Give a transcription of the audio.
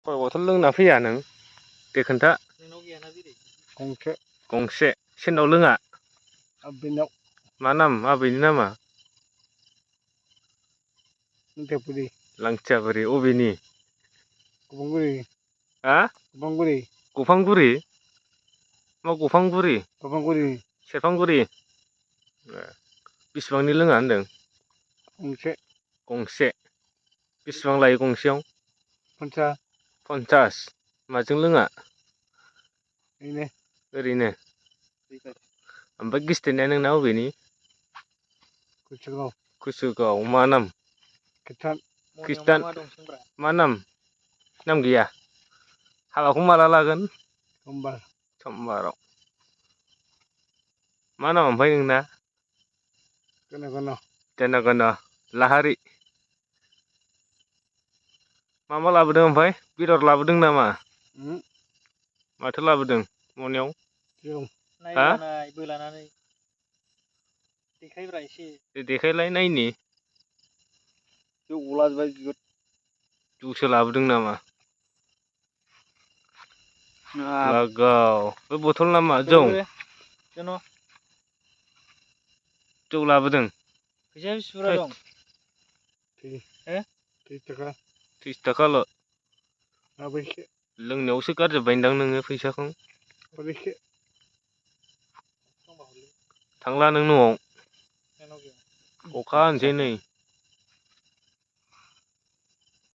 खय बथल लोंना फैया नों दे खोन्था। नोंनाव गैयाना बिदै? गंसे सोरनाव लोङा? आबैनाव। मा नाम आबैनि नामा? लांथियाफुरि। लांथियाफुरि अबेनि? गफंगुरि। हा? गफंगुरि। गफांगुरि मा गफांगुरि? गफंगुरि। सेरफांगुरि बिसिबांनि लोङा होनदों? गंसे। गंसे बेसेबां लायो गंसेयाव? 50। 50 माजों लोङा? ओरैनो। ओरैनो ओमफ्राय गिस्थायनाया नोंना अबेनि? कुसुगाव। कुसुगाव मा नाम? खृष्टान। खृष्टान मा नाम? नाम गैया हाबाखौ माला लागोन? समबार। समबाराव। मा नाम ओमफ्राय नोंना? गन गन। जन गन लाहारी। मा मा लाबोदों ओमफ्राय बेदर लाबोदों नामा? माथो लाबोदों मनायाव? जौ। हा? बोलानानै देखायब्रा एसे। दे देखायलाय नायनि। जौ गलाजोबबाय बिगुर। जौसो लाबोदों नामा? लागाव बे बथल नामा जौ? जौ लाबोदों? फैसाया बेसे बुरजा दं? 30 थाखा। 30 थाखाल'। लाबो एसे। लोंनायावसो गारजोब्बायनदां नोङो फैसाखौ? हर एसे। थांला नों न'आव? अखा हानोसै नै।